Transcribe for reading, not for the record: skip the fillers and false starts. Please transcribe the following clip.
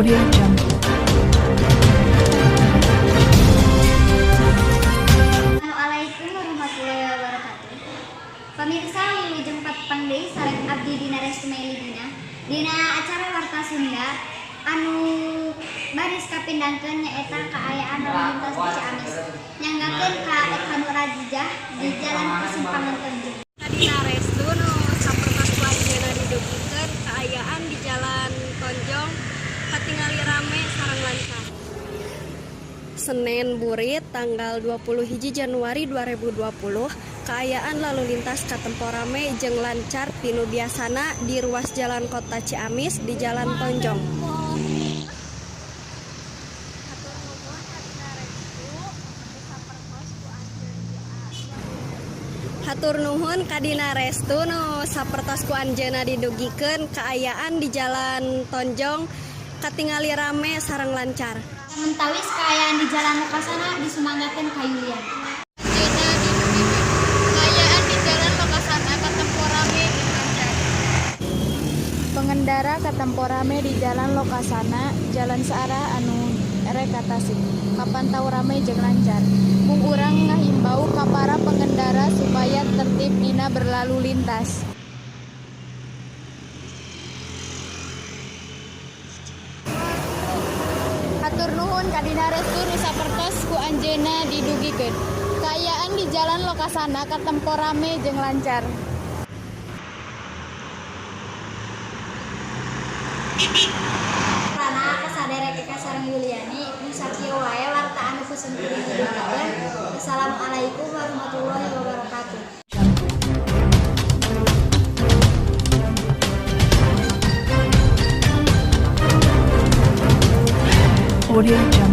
Audio Jungle. Assalamualaikum warahmatullahi wabarakatuh. Pemirsa, wilujeng patepang deui sareng abdi Dina Restu Dina dina acara Warta Sunda anu baris kapindangkeun, nyaeta kaayaan lalu lintas di Ciamis. Nyanggakeun ka Eka Nur Azizah di Jalan Persimpangan Tonjong. Dina Restu nu sapertos ku anjeunna didugikeun, kaayaan di Jalan Tonjong katingali rame sareng lancar. Senin burit tanggal 20 hiji Januari 2020, kaayaan lalu lintas katempo rame jeung lancar ti nu biasana di ruas jalan kota Ciamis di Jalan Tonjong. Hatur nuhun ka Dina Restu anu sapertos ku Hatur nuhun ka Dina Restu nu sapertos ku anjeunna didugikeun, kaayaan di Jalan Tonjong katingali rame sareng lancar. Mentawis kaayaan di Jalan Lokasana disumanggakeun ka Yulian. Anjeunna didugikeun, kaayaan di Jalan Lokasana katempo rame jeung lancar. Pengendara katempo rame di Jalan Lokasana, jalan searah anu erek ka Tasik, kapantau rame jeung lancar. Mung urang ngahimbau ka para pengendara supaya tertib dina berlalu lintas. Hatur nuhun ka Dina Restu nu sapertos ku anjeunna didugikeun, kaayaan di Jalan Lokasana katempo rame jeung lancar. Rana kasaderek Eka sareng Yuliani, nu sakieu wae warta anu ku simkuring didugikeun. Assalamualaikum warahmatullahi wabarakatuh. Jungle. Audio Jungle.